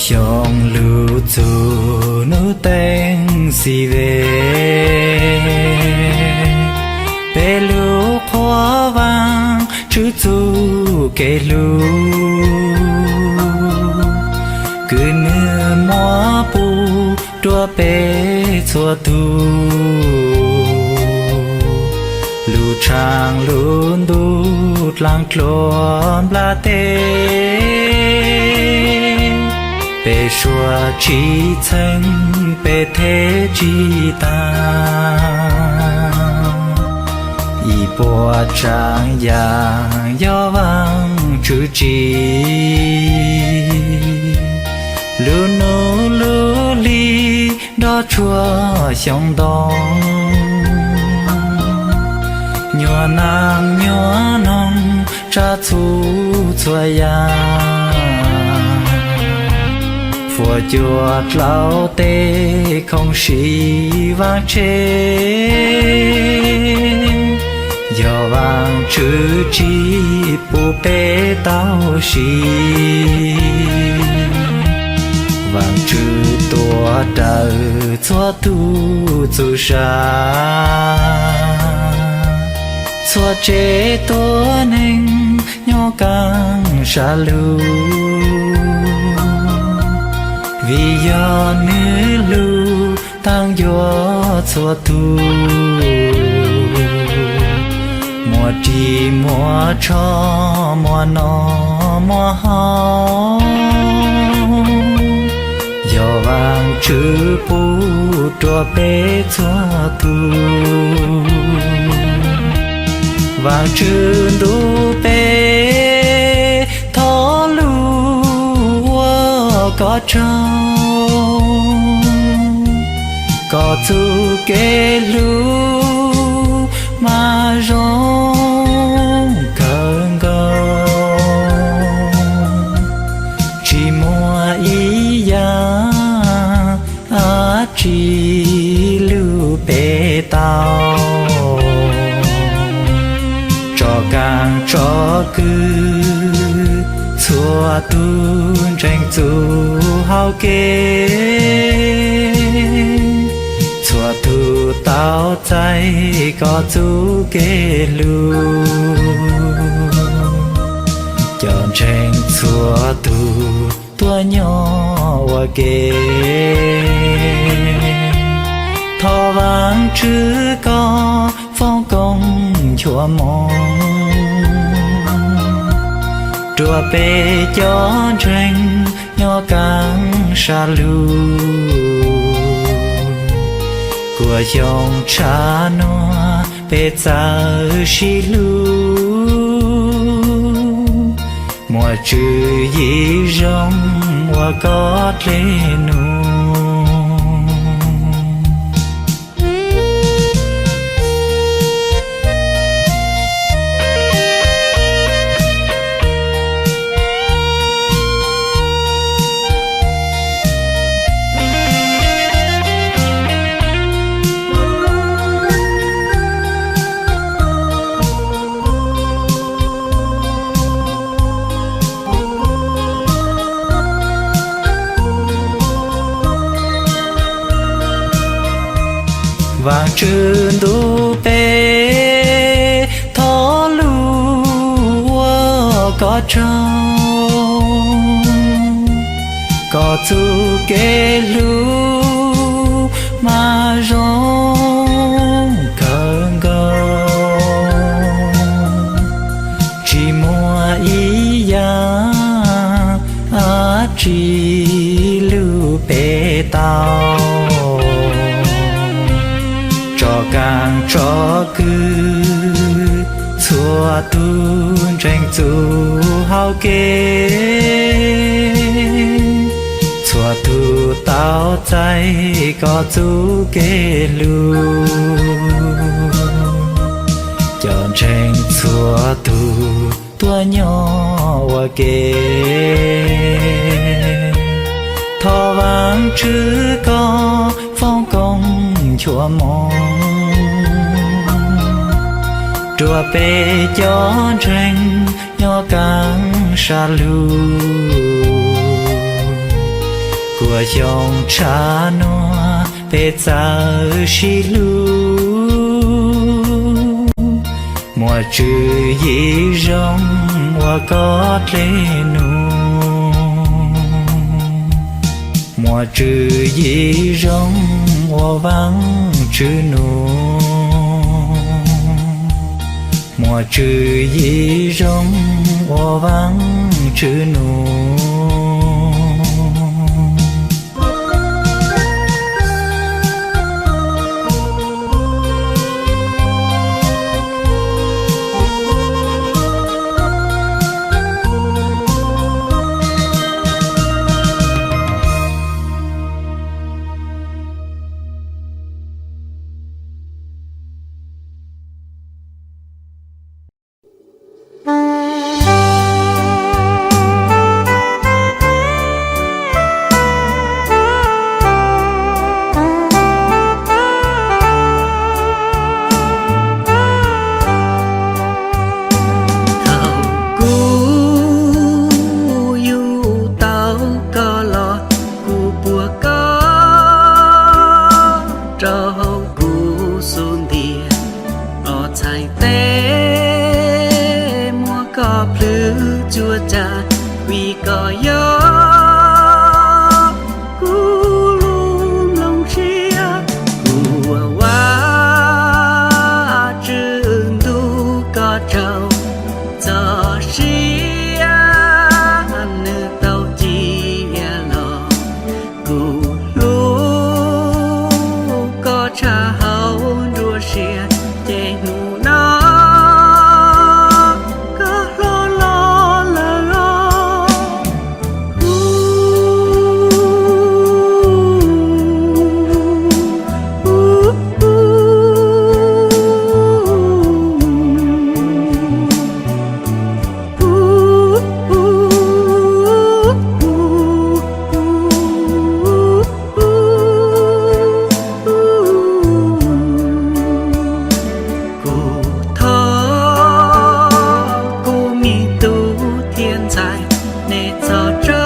Xyoo lug txug nub teej xis ve, peb lug qhuas Vaajtswv txuj kev hlub, kws nwg muab pub rua peb txhua tug. Lug tshaaj lug ntuj dlaag dlua nplaj teb, peb suav tsi txheeb peb theb tsi taag. Ib puas tsaav yaam yog Vaajtswv tsim, lub nub lub hli nrov tsuag xyoo ntoo, nyuas naaj nyuas noog tsa txhua txhua yaam, fuam cua dlauv teb khoov siv vaaj tse, yog Vaajtswv tsim pub peb tau siv. Vaajtswv tuav rawv txhua tug txuj sa, txhua tsev tuab neeg nyob kaaj sa lug, vim yog nwg lug taag ncua txhua tug. Muaj ris muaj tsho, muaj noj muaj haus, yog Vaajtswv pub rua peb txhua tug. Vaajtswv ntuj peb thov lug ua koj tsaug, koj txuj kev hlub mas zoo kawg nkaus. Tsi muaj ib yaam dlaab tsi lug peb tau, tso kaaj tso kws txhua tug ntseeg txuj hauv kev, txhua tug tau txais koj txuj kev hlub, cov ntseeg txhua tug tuaj nyob ua ke. Thov Vaajtswv koj foom koob nchuav moov rua peb cov ntseeg nyob kaaj sa lug. Kuas xyoo tshav nuav peb txawj sib hlub, muaj tswv yim zoo ua koj dlej num. Vaajtswv ntuj peb thov lug ua koj tsaug, koj txuj kev hlub mas zoo kawg nkaus. Tsi muaj ib yaam dlaab tsi lug peb tau, tso kaaj tso kws txhua tug ntseeg txuj hauv kev, txhua tug tau txais koj txuj kev hlub, cov ntseeg txhua tug tuaj nyob ua ke. Thov Vaajtswv koj foom koob nchuav moov rua peb cov ntseeg nyob kaaj sa lug. Puas xyoo tshav nuav peb txawj sib hlub, muaj tswv yim zoo ua koj dlej num, muaj tswv yim zoo ua Vaajtswv num, muaj tswv yim zoo ua Vaajtswv num. Thaum kuv yug tau koj los, kuv puag koj rau hauv kuv xub ntiag, los txhais tes muab koj plhws cuag cas, vim koj yog kuv lub nplooj siab. Kuv ua Vajtswv ntuj koj tsaug, txoj sia nws tau cia los. Kuv hlub koj tshaj hauv nruab siab, ces hnub no koj hlob los lawm los. Kuv thov kuv me tub thiab ntxhais, nej txhob tso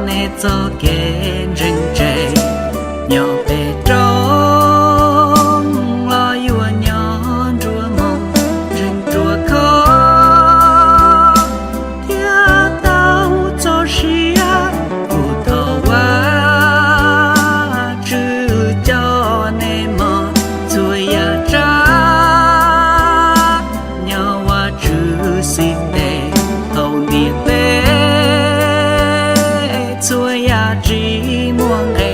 nej txoj kev ntseeg tseg, nyob pem roob los yuav nyob nruab moos ntseeg ruaj khov thiab tau txoj sia. Kuv thov Vajtswv coj nej mog txhua yam tsav, nyob Vajtswv xib teg hauv ntiaj teb. Txhua yam tsis muaj nqe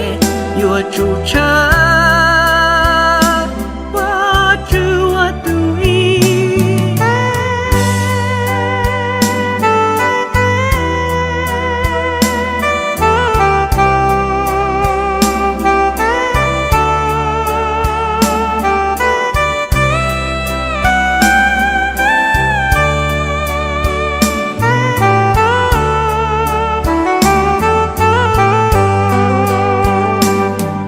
yuav tsum tshawb Vajtswv ua tus ib.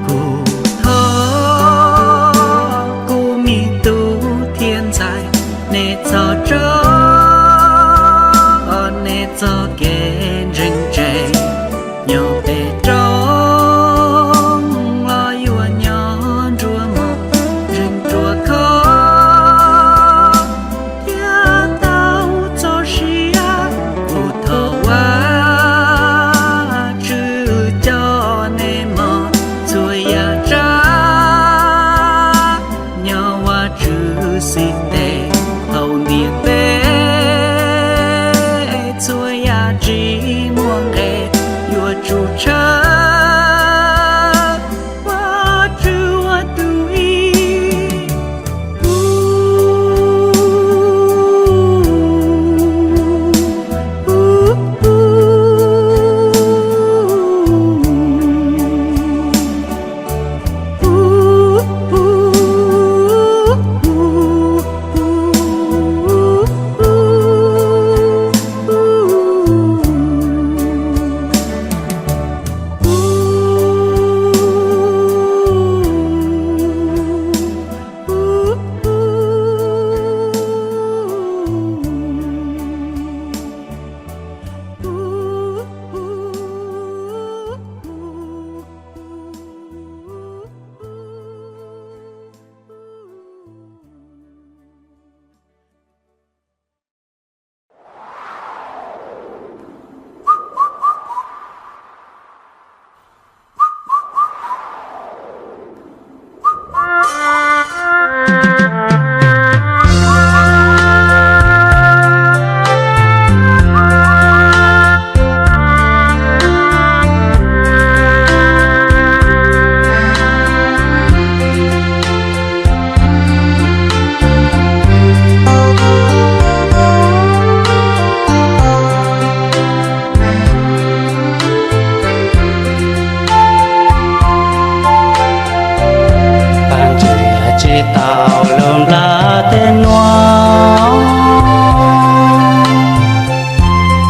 Kuv thov kuv me tub thiab ntxhais, nej txhob tso nej txoj kev ntseeg tseg, nyob pem roob los yuav nyob nruab moos ntseeg ruaj khov thiab tau txoj sia. Kuv thov Vajtswv coj nej mog txhua yam tsav, nyob Vajtswv xib teg hauv ntiaj teb. Txhua yam tsis muaj nqe yuav tsum tshawb Vajtswv ua tus ib.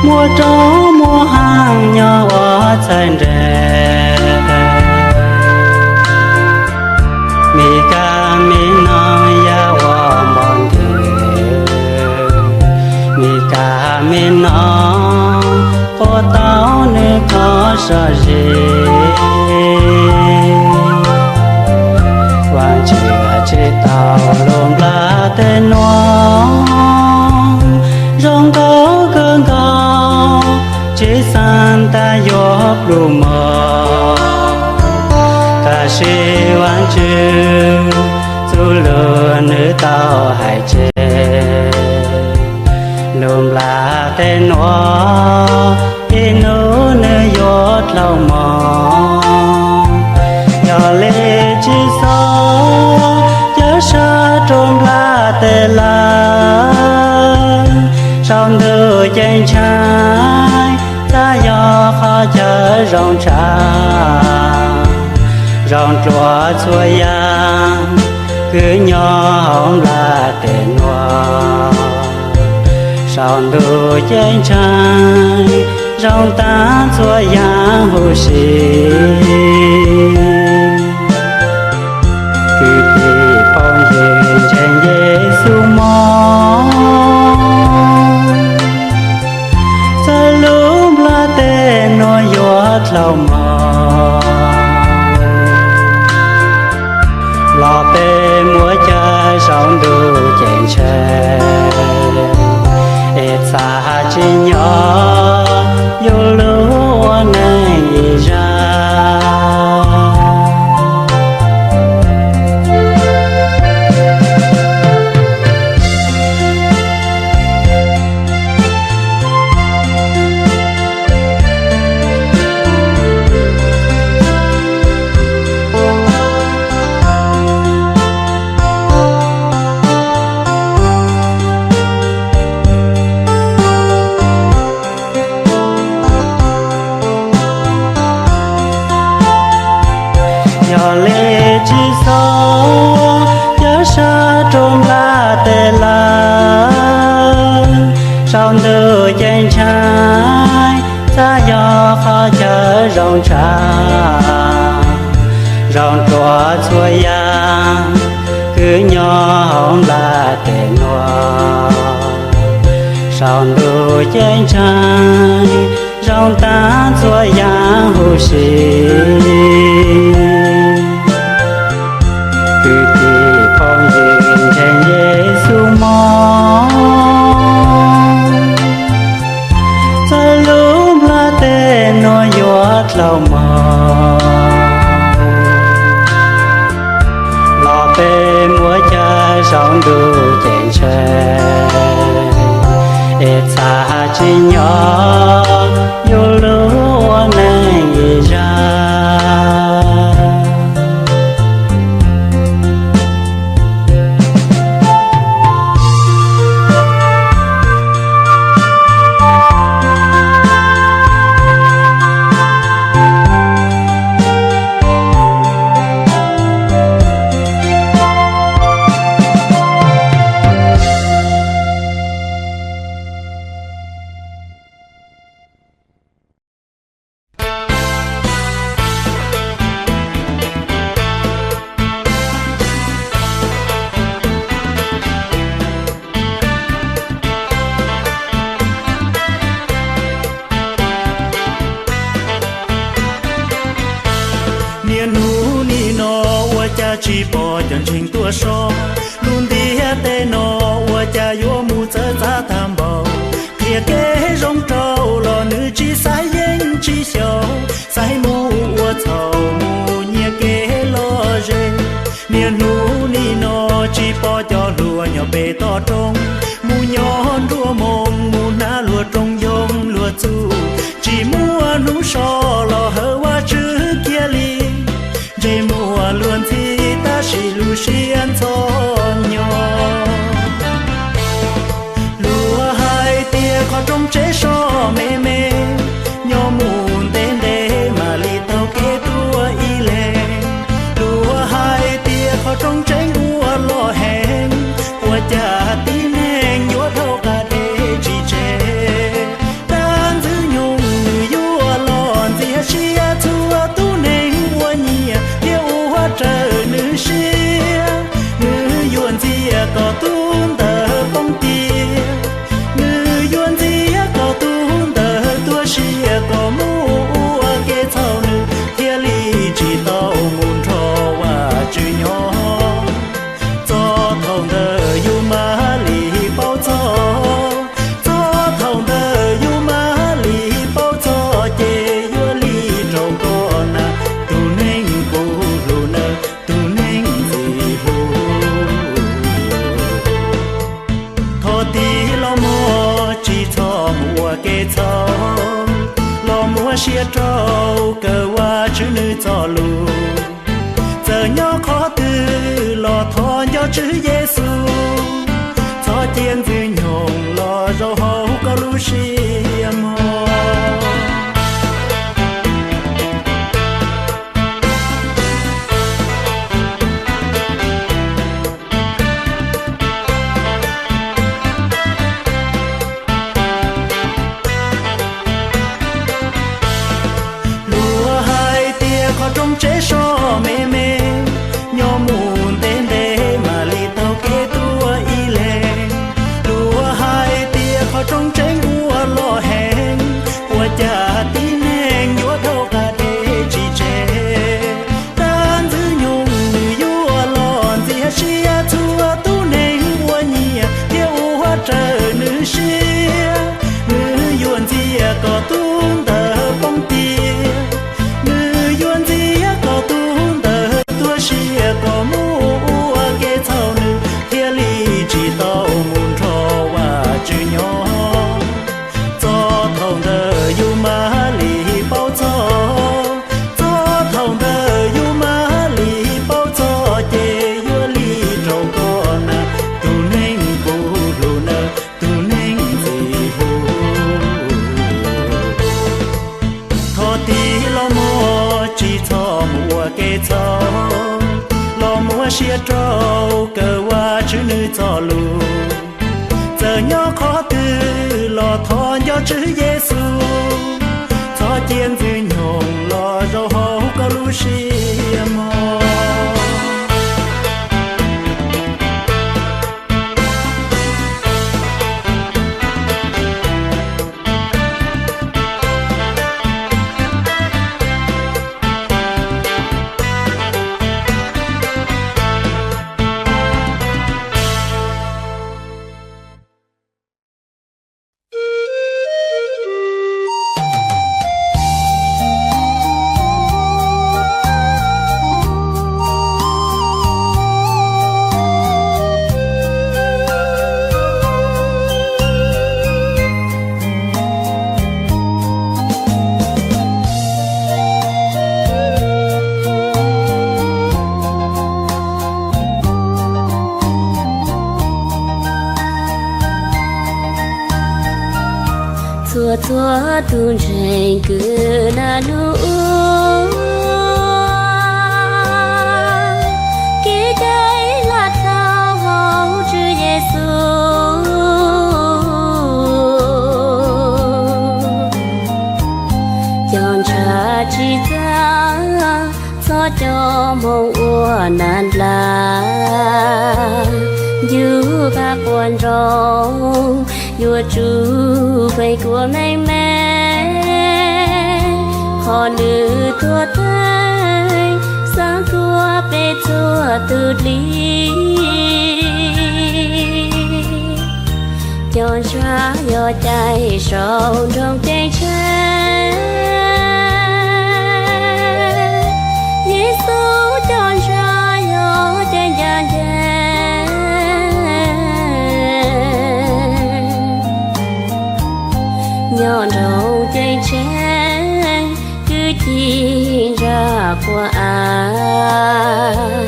Ua rau muaj haaj nyob ua txhais nres, me kab me noog yaj ua npog ntws, me kab me noog ua tau nws qhov sab zis. Vaajtswv tsis tau lug nplaj teg nuav, zoo nkauj kawg nkaus, tsis xaav tas yuav plum mog. Tab sis Vaajtswv txuj lug nwg tau hais tseg, lug nplaj teg nuav ib nub nwg yuav dlhau mog. Yog le tsis xob cawv sab rua nplaj teg lawm, saum ntuj ceeb tsheej txhaj yog qhov chaw zoo tshaj, zoo dlua txhua yaam kws nyob hauv nplaj teg nuav. Saum ntuj ceeb tsheej zoo taag txhua yaam huv si, kwv tij phooj ywg ntseeg Yexus mog. Txawm lub nplaj teg nuav yuav dlhau mog, los peb muab caw saum ntuj ceeb tsheej, es txhaj tsis nyob yug lug ua neeg ib zag. Yog le tsis xob cawv sab rua nplaj teg lawm, saum ntuj ceeb tsheej txhaj yog qhov chaw zoo tshaj, zoo dlua txhua yaam kws nyob hauv nplaj teg nuav. Saum ntuj ceeb tsheej zoo taag txhua yaam huv si, kwv tij phooj ywg ntseeg Yexus mog. Txawm lub nplaj teg nuav yuav dlhau mog, los peb muab caw saum ntuj ceeb tsheej, es txhaj tsis nyob yug lug ua neeg ib zag. Niaj hnub nim no ua cas tsis pom cov ntseeg tuaj so, lub ntiaj teb no ua cas yuav mus txawv txav tag npaum. Qhia kev zoo rau los nws tsis xav yeej tsis xyaum, xaiv mus ua txhaum mus nyiag kev lom zem. Niaj hnub nim no tsis pom cov hluas nyob pem toj roob, mus nyob nruab moos mus hnav luag rooj yoog luag txuj, tsis muaj hnub so los hawm Vajtswv kiag li. Ntsej muag luag ntxhi tab sis lub siab ntxhov nyo. Luag hais tias qhov rooj tsev so me me, nyob mus ntev ntev mam li taug kev tuaj ib leeg. Luag hais tias qhov rooj tsev nkuaj loj heev, ua cas tib neeg yuav dhau qab deb tsis tseg. Dab kev txhaum, los muab siab rau kawm Vajtswv nws txoj lus. Txawm nyob qhov twg los thov nco Tswv Yexus, txhob cia ntxwg nyoog los zaum hauv koj lub siab mog. Luag hais tias qhov rooj tsev so me me, nyob mus ntev ntev mam li taug kev tuaj ib leeg. Luag hais tias qhov rooj tsev nkuaj loj heev, ua cas tib neeg yuav dhau qab deb tsis tseg. Dab ntxwg nyoog nws yuav los ntxias siab txhua tus neeg uas nyiam thiab ua raws nws siab. Nws yuav ntxias kom tus ntawd poob tiag, nws yuav ntxias kom tus ntawd tuag siab kom mus ua kev txhaum nws thiaj li tsis tau mus nrog Vajtswv nyob. Txog thaum ntawd yus mam li paub txog, txog thaum ntawd yus mam li paub txog ces yuav li rau koj na, tus neeg kuv hlub na, tus neeg ntxim hlub. Thov tig los mog, tsis txhob mus ua kev txhaum, los muab siab rau kawm Vajtswv nws txoj lus. Txawm nyob qhov twg los thov nco Tswv Yexus, txhob cia ntxwg nyoog los zaum hauv koj lub siab mog. Txhua txhua tus ntseeg kwv naj nub, kev cai lam tau hauv Tswv Yexus. Cov ntshav tsis txawj txhob coj moo ua nas dlav, yug qab quas nroo yuav tsum feem kuas meej meej, qhov nws tuag theej xav kuas peb txhua tus dlig. Cov ntshav yog cai saum nroog ceeb tsheej, Yexus cov ntshav yog ceeb ncaj ncees. Nyob nroog ceeb tsheej kwv ci ntsa quas av,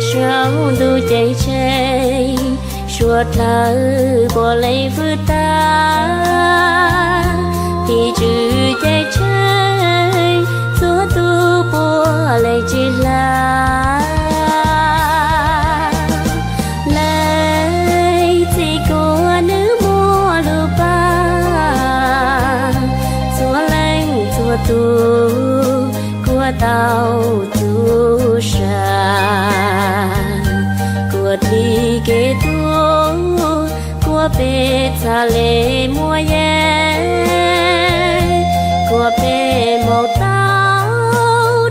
saum ntuj ceeb tsheej suav dlawg puav leej fwj tag. Tim tswv ceeb tsheej txhua tus puav leej tsis hla. Leej txiv kuas nws muaj lub paj, txhua leej txhua tus kuas tau txuj sa, kuas dlig kev tuag, kuas peb txhad le muaj yeej, kuas peb mus tau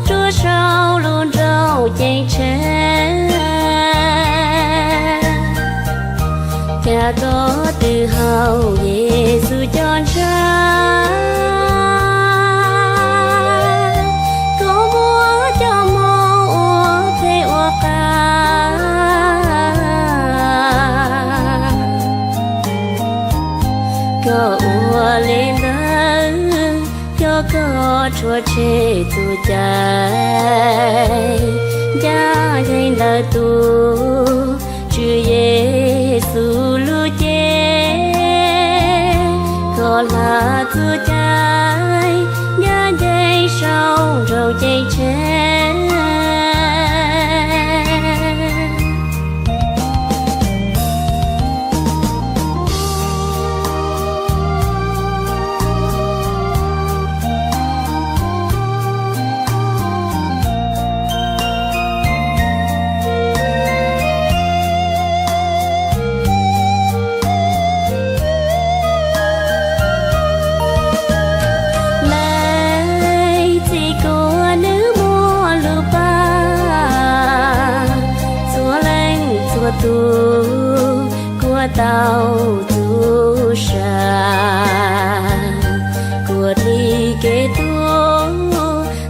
rua saum lub nroog ceeb tsheej. Cas koj twb haum Yexus cov ntshav, koj muab cov moo ua phem ua qas, koj ua li ntawd Koj rhuav tshem txoj cai ncaj ncees ntawm tus Tswv Yexus lub cev, koj hla txoj cai ncaj ncees saum nroog ceeb tsheej. Leej Txiv kuas nws muaj lus pab, txhua leej txhua tus kuas tau txhua sa, kuas dlig kev tuag,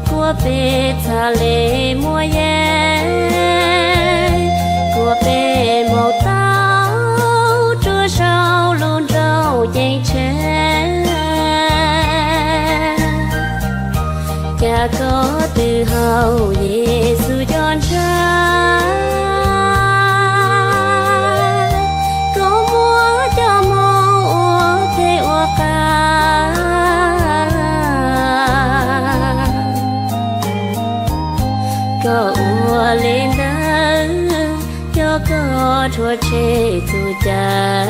kuas peb txhad le muaj yeej, kuas peb mus tau rua saum lub nroog ceeb tsheej. Cas koj twb haum Yexus cov ntshav, koj muab cov mob ua phem ua qas, koj ua li ntawd, yog koj rhuav tshem txoj cai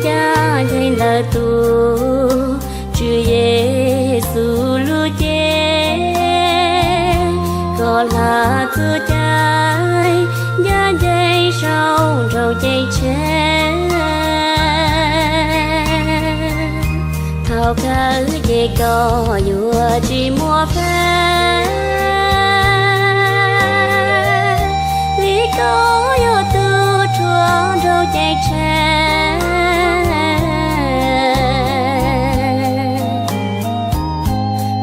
ncaj ncees ntawm tus Tswv Yexus lub cev, koj hla txoj cai ncaj ncees saum nroog ceeb tsheej. Thaum kawg ces koj yuav tsis muaj fab, vim koj yog tus rhuav nroog ceeb tsheej.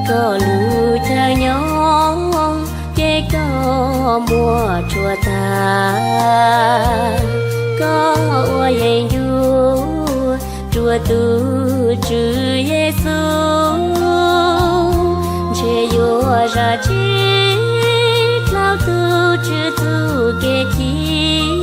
Koj lub chaw nyob ces koj muab rhuav tag, koj ua yeeb ncuab rua tus Tswv Yexus, ntshe yuav zam tsis dlhau tus Tswv txuj kev cim.